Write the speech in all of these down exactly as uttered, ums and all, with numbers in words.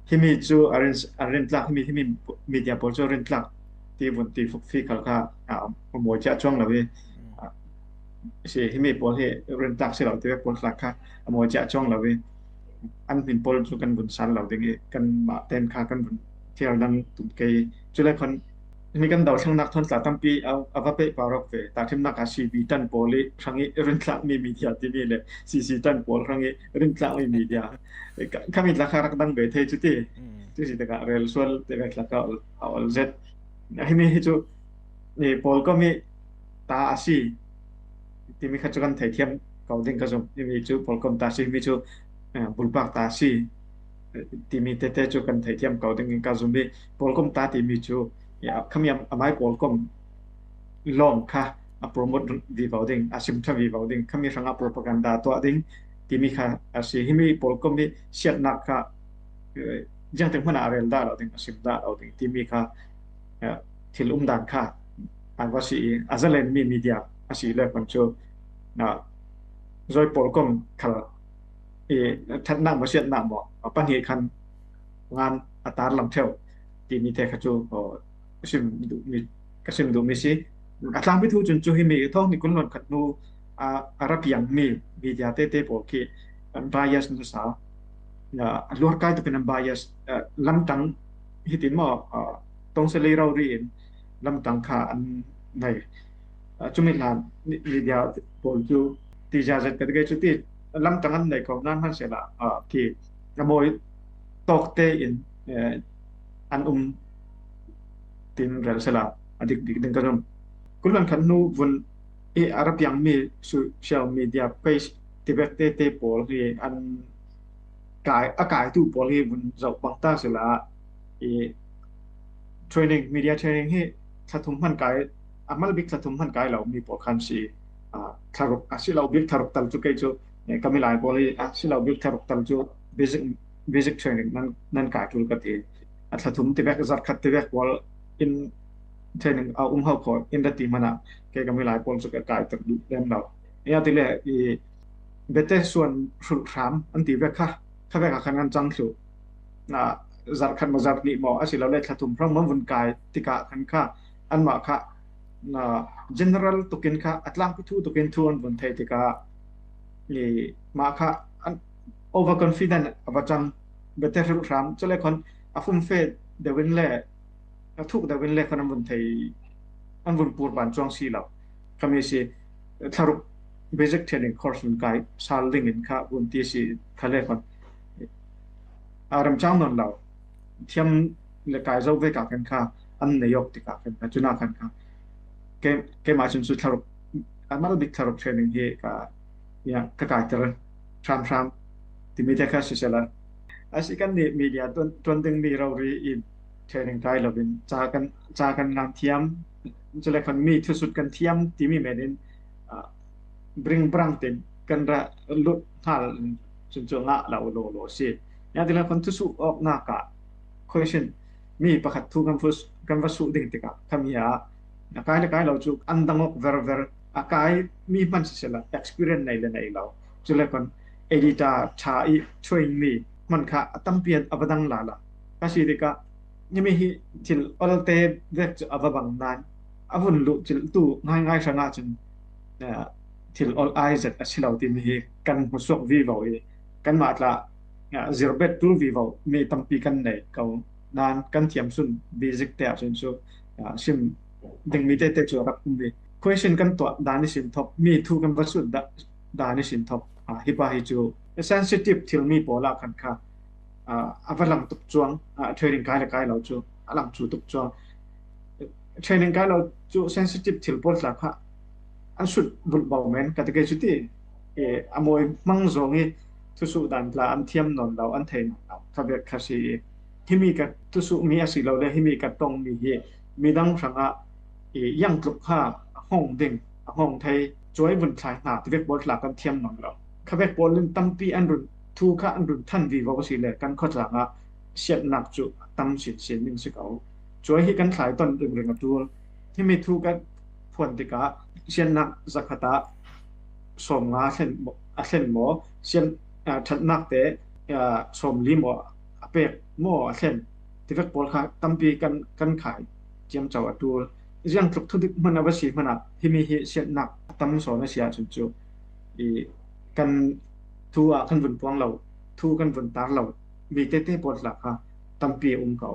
Himi chu a rin, a rin tlak, himi, himi media pawl chu a rin tlak ti vun ti fuk fi khal kha, a, a mawi chiah chuang lo hi. A, si, himi pawl hi rin tlak si lo ti vek pawl tlak kha a mawi chiah chuang lo hi. An hmin pawl chu kan vun san lo ding hi, kan mah ten kha kan vun thial dang tum kei. Chule khon, himi kan do thlangnak thawn tla tampi a, a va peh pah rawk ve. Tahthimnak a C B tan pawl hi hrang hi rin tlak mi media ti mi le C C tan pawl hrang hi rin tlak mi media. Ka, khami tla kha rak dang ve thei chu ti. Chu si taka rel sual te ve tla ka ol, a ol zet. Himi hi chu, ni pawl ko mi ta a si. Timi kha chu kan theithiam ko ding ka zum. Himi chu pawl kom ta si, himi chu, eh, bulpak ta si. Eh, timi tete chu kan theithiam ko ding ka zum hi. Pawl kom ta timi chu, ya, khami a, a mai pawl kom lawm kha a promote vivo ding, a sim tha vivo ding, khami hrang a propaganda tuah ding, timi kha a si. Himi pawl kom hi siatnak kha, eh, ziang teng hmana a rel dah lo ding, a sim dah lo ding, timi kha, eh, thil um dan kha a va si i, a zalen mi media a si le kon chu, na, zoi pawl kom khal i, thatnak maw siatnak maw, a pahnih khan ngan a tar lam theu, timi te kha chu, aw, sim duh mi, ka sim duh mi si. A tlangpi thu chun chu himi thawng ni kun lon khat nu, a, a ra piang mi media tete pawl khi an bias nasa, a, a luar kai tukin an bias, a, lamtang hitin maw, a, tawngsa lei rau ri in lamtang kha an nei. A, chumi hlan ni, media pawl chu ti zia zet ka ti kei chu ti lamtang an nei ko nan han sela, a, ti a mawi tawk te in, eh, an um tin rel sela a dik dik ding ka zum. Kun lon khat nu vun i a ra piang mi social media page ti vek tete pawl hi an kai, a kai tu pawl hi vun zauh bang ta sela i training, media training hi thlathum hman kai, a mal bik thlathum hman kai lo mi pawl khan si, a, thlaruk, a si lo bik thlaruk tal chu kei chu, eh, ka milai pawl hi, a si lo bik thlaruk tal chu basic, basic training nan, nan kai tul ka ti. A thlathum ti vek, zat khat ti vek pawl in training a um hau khaw in da ti mana, kei ka milai pawl chu ka kai tul lem lo. Ya ti le, i, bete suan hrulh hram an ti vek kha, kha vek a khan an chang thlu. Na, zar khat maw zar nih maw, a si lo le thlathum hrang maw vun kai tikah khan kha, anmah kha, na, general tukin kha, a tlangpi thu tukin thu an vun thei tikah, i, mah kha, an overconfident a va chang, bete hrulh hram, chule khon a fumfe deuhin le, a thuk deuhin le khon an vun thei, an vun pur ban chuang si lo. Khami si, thlaruk basic training course vun kai sal dingin kha vun ti si kha le khon. A remchang nawn lo. Thiam le kai zo ve ka khan kha, an nei awk ti ka khan kha, chuna khan kha. Ke, keimah chun chu thlaruk, a mal bik thlaruk training hi ka, ya, ka kai ter hram hram. Timi te kha si sela. A si kan ni media tuan, tuan ding mi rori in training kai lovin, cha kan, cha kan ngam thiam, chule khon mi thusut kan thiam, timi menin, ah, bring brang tin kan ra lut hal chun chu ngah lo lo lo si. Ya ti le khon thusuh awk na ka question mi pakhat thu kan fus, kan va suh ding tikah khami a, a kai le kai lo chu an dang awk ver ver, a kai mi hman si sela experience nei le nei lo. Chule khon editor tha i train mi hman kha a tampi a va dang la la. Ka si tikah, ni mi hi thil olte vek chu a va bang nan, a vun luh thil tu ngai ngai hrangah chun, eh, thil ol ai zet a si lo ti mi hi kan hmu suak vivo i, kanmah tla, eh, zirbet tul vivo mi tampi kan nei ko nan kan thiam sun basic te ah chun chu, eh, sim ding mi tete chu a rak um mi. Question kan tuah dan i sin thok, mi thu kan va sut da, dan i sin thok, ah, hi pa hi chu sensitive thil mi pawl ah khan kha, ah, a va lang tuk chuang, ah, training kai le kai lo chu a lang chu tuk chuang. Training kai lo chu sensitive thil pawl tla kha an sut bulh bo men ka ti kei chu ti, eh, a mawi hmang zawng i thusuh dan tla an thiam nawn lo, an thei nawn lo kha vek kha si i, himi ka thusuh mi a si lo le himi ka tong mi hi midang hrangah i yang tluk kha a hong ding, a hong thei, chuai vun thlai hna ti vek pawl tla kan thiam nawn lo. Kha vek pawl in tampi an run, thu kha an run than vivo si le kan khuatlang ah siatnak cu a tam sinsin ding si ko. Chuai hi kan thlai ton ringring a tul. Himi thu ka phuan tikah siatnak zakhat ah sawm nga a thlen maw, a thlen maw, sian, ah, ṭhatnak te, ah, sawm li maw a pek maw a thlen tivek pawl kha tampi kan kan khai ciamco a ṭul. Ziangtluk thudik hman a va si hmanah himi hi siatnak a tam sawn a si ahcun cu i kan thu ah kan vun puang lo, thu kan vun tar lo mi tete pawl tla kha tampi a um ko.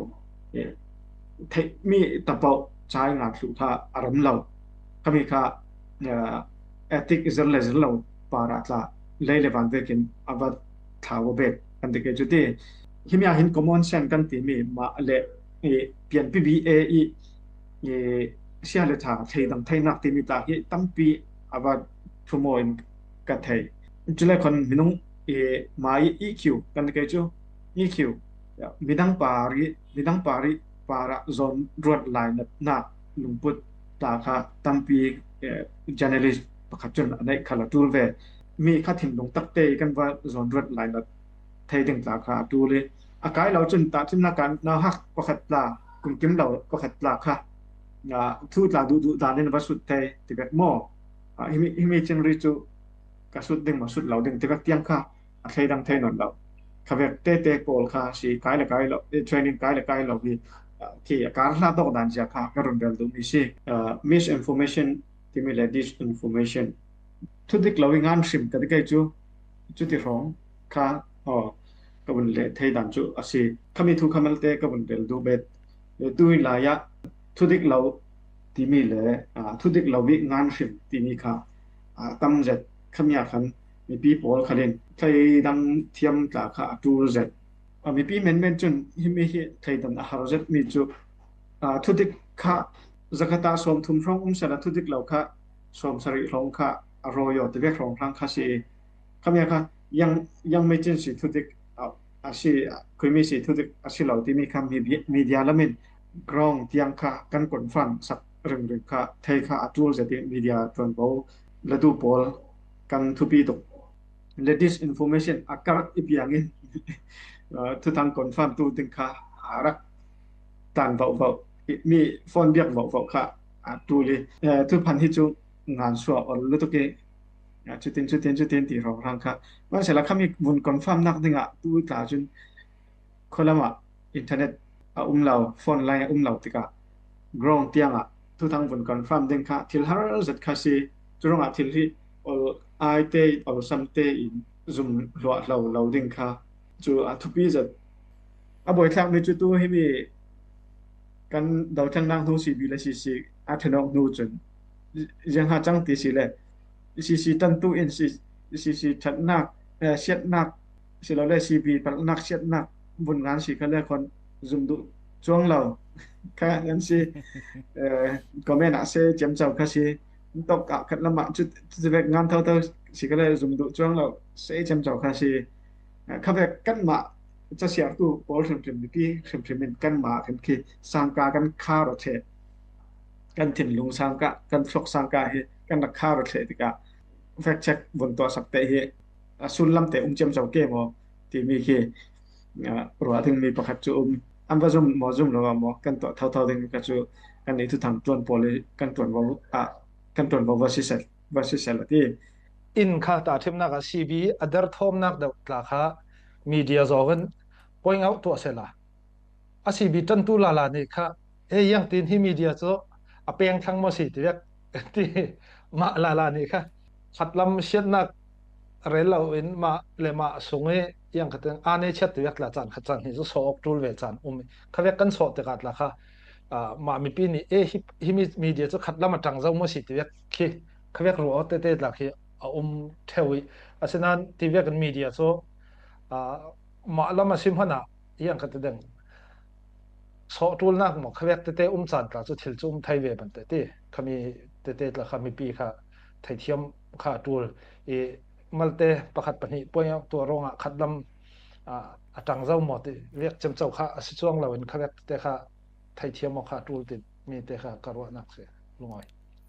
I theihmi tapoh cai ngan thluh kha a ram lo. Khami kha, eh, ethic i zir le zir lo par ah tla lei le van vekin a va thlau a bek kan ti ke cuti. Himi ah hin common sense kan timi mah le i pianpi B A i, i sia le ṭha thleidang theinak timi tla hi tampi a va ṭhum aw in ka thei. Cule khan minung i mah i E Q kan ti ke cu E Q midang par i midang par i par ah zawn ruat lainatnak lungput tla kha tampi, eh, journalist pakhat cun a neih khal a ṭul ve. Mi kha thinlung takte i kan va zawn ruat lainat thei ding tla kha a ṭul i a kai lo cun tahṭhimnak ah nauhak pakhat tla, kumkim lo pakhat tla kha, ah, thu tla duhduh dan in va sut thei ti bek maw? Ah, himi, himi cingri cu ka sut ding maw, sut lo ding ti bek tiang kha a thleidang thei nawn lo. Khavek tete pawl kha si kai le kai lo, eh, training kai le kai lo hi, ah, khi a kar hla tawk dan zia kha ka run rel duhmi si. Ah, misinformation timi le disinformation. Thudik lo i ngan hrim ka ti kei cu, cuti hrawng kha, aw, ka vun leh thei dan cu a si. Khami thu kha malte ka vun rel duh bet. Eh, tuin lai ah thudik lo timi le, ah, thudik lo i ngan hrim timi kha, ah, tam zet khami ah khan mipi pawl khalin thleidang thiam tla kha a ṭul zet. A mipi menmen cun himi hi thleidan a har zetmi cu, aa, thudik kha zakhat ah sawmthum hrawng um sehla thudik lo kha sawmsarih hrawng kha a rawi aw tivek hrawng hrang kha si i. Khami kha yang, yang mei cin si thudik a, a si, khuimi si thudik a si lo timi kha mi-, media lamin ground tiang kha kan confirm sak ringring kha thei kha a ṭul zet i media ṭuanvo latu pawl kan thupi tuk. Le disinformation a karh i piang in, uh, thuthang confirm tu ding kha a rak tan vauhvauh, mi phone biak vauhvauh kha a ṭul i, uh, thuphan hi cu ngan suah ol lutuk i, uh, cutin, cutin, cutin ti hrawnghrang kha. Hmanhsehla khami vun confirm nak dingah tu tla cun khualam ah internet a um lo, phone line a um lo tikah ground tiang ah thuthang vun confirm ding kha thil har zet kha si. Curuangah thil hi ol ai te, ol sam te in zum hluah hlo lo ding kha cu a thupi zet. A buaithlakmi cu tu himi kan dothlengnak hnu C B le C C a ṭhen awk hnu cun ziang ha cang ti si le C C ṭantu in C C ṭhatnak, eh, siatnak silole C B palhnak siatnak vun ngan si kha le khuan zum duh cuang lo kha ngan si, eh, comment ah se ciamco kha si. Tok ah khat lamah cu, cu vek ngan thotho si kha le zum duh cuang lo se ciamco kha si. Eh, kha vek kanmah casiartu pawl hrimhrim, mipi hrimhrim in kanmah kan khi sangka kan khar aw ṭheh, kan thinlung sangka, kan hrawk sangka hi kan rak khar aw ṭheh tikah fact check vun tuahsak te hi a sullam te um ciamco ke maw timi khi, ah, ruah dingmi pakhat cu um. An va zum maw, zum lo ah maw, kan tuah thotho ding kha cu kan i thuthang ṭuan pawl i kan ṭuanvo, ah, kan ṭuanvo va sisel, va sisel a ti. In kha tahṭhimnak ah C B a derthawmnak deuh tla kha media zong in point out tuah sehla a C B ṭantu lala nih kha, e, ziangtin hi media cu a peng thlang maw si ti vek ti mah lala nih kha khatlam siatnak rel lo in mah le mah sung i ziang kha teng aa nei chiat ti vek tla caan khat caan hi cu sawh awk ṭul ve caan um i kha vek kan sawh tikah tla kha, ah, mah mipi nih, e, hi, hi mi-, media cu khatlam a ṭang zo maw si ti vek khi kha vek ruah aw tete tla khi a um ṭheu i asinain ti vek in media cu, ah, mah lam a si hmanh ah ziang kha ti deng sawh ṭulnak maw kha vek tete um caan tla cu thil cu um thei ve ban tete khami tete tla kha mipi kha theithiam kha a ṭul i malte pakhat pahnih point out tuah ruangah khatlam, ah, a ṭang zo maw ti vek ciamco kha a si cuang lo in kha vek tete kha theithiam aw kha a ṭul ti mi te kha ka ruahnak si lungawi.